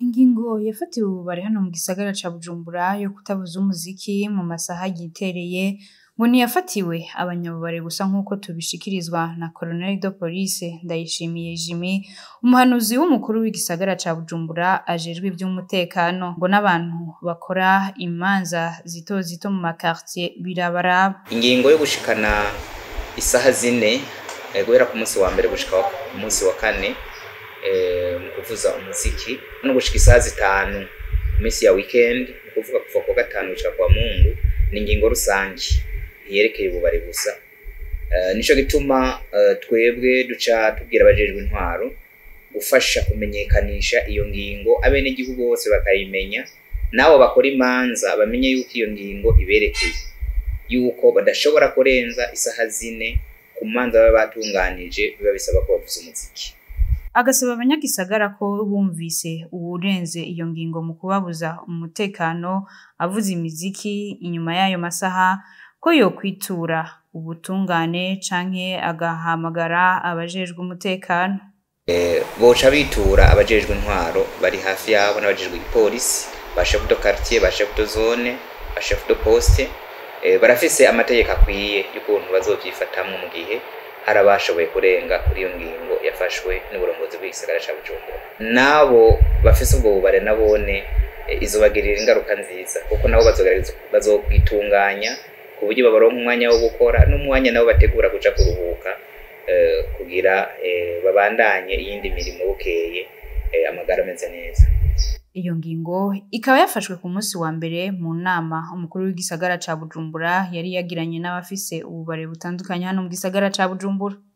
Ingingo yafatiwe ububare hano mu gisagara ca Bujumbura yo kutavuza umuziki mu masaha yitereye ngo ntiyafatiwe abanyabubare gusa, nk'uko tubishikirizwa na Colonel de Police Ndayishimiye Jimmy, umuhanuzi w'umukuru w'igisagara ca Bujumbura ajejwe ivy'umutekano. Ngo n'abantu bakora imanza zito zito mu makartier birabaraba. Ingingo yo gushikana isaha 4, guhera ku munsi wa mbere gushika ku munsi wa kane, mu kuvuza umuziki, no gushika isaha 5 mu minsi ya weekend, ni kuvuga kuva kuwa gatanu gushika kwa Mungu, ni ingingo rusangi ntiyerekeye ububare gusa. Nico gituma twebwe duca tubwira abajejwe intwaro gufasha kumenyekanisha iyo ngingo, abenegihugu bose bakayimenya, nabo bakora imanza bamenye yuko iyo ngingo iberekeye, yuko badashobora kurenza isaha 4 ku manza baba batunganije, biba bisaba ko bavuza umuziki. Agasaba abanyagisagara ko bumvise uwurenze iyo ngingo mu kubabuza umutekano avuza imiziki inyuma y'ayo masaha, ko yokwitura ubutungane canke agahamagara abajejwe umutekano. Boca bitura abajejwe intwaro bari hafi yabo n'abajejwe igipolisi, ba chef de quartier, ba chef de zone, ba chef de poste. Barafise amategeko akwiye y'ukuntu bazovyifatamwo mu gihe hari abashoboye kurenga kuri iyo ngingo yafashwe n'uburongozi bw'igisagara ca Bujumbura. Nabo bafise ubwo bubare nabone izobagirira ingaruka nziza, kuko nabo bazokwitunganya ku buryo babaronka umwanya wo gukora n'umwanya nabo bategura kuja kuruhuka, kugira babandanye iyindi mirimo bukeye, amagara ameze neza. Iyo ngingo ikaba yafashwe ku munsi wa mbere mu nama umukuru w'igisagara ca Bujumbura yari yagiranye n'abafise ububare butandukanye hano mu gisagara ca Bujumbura.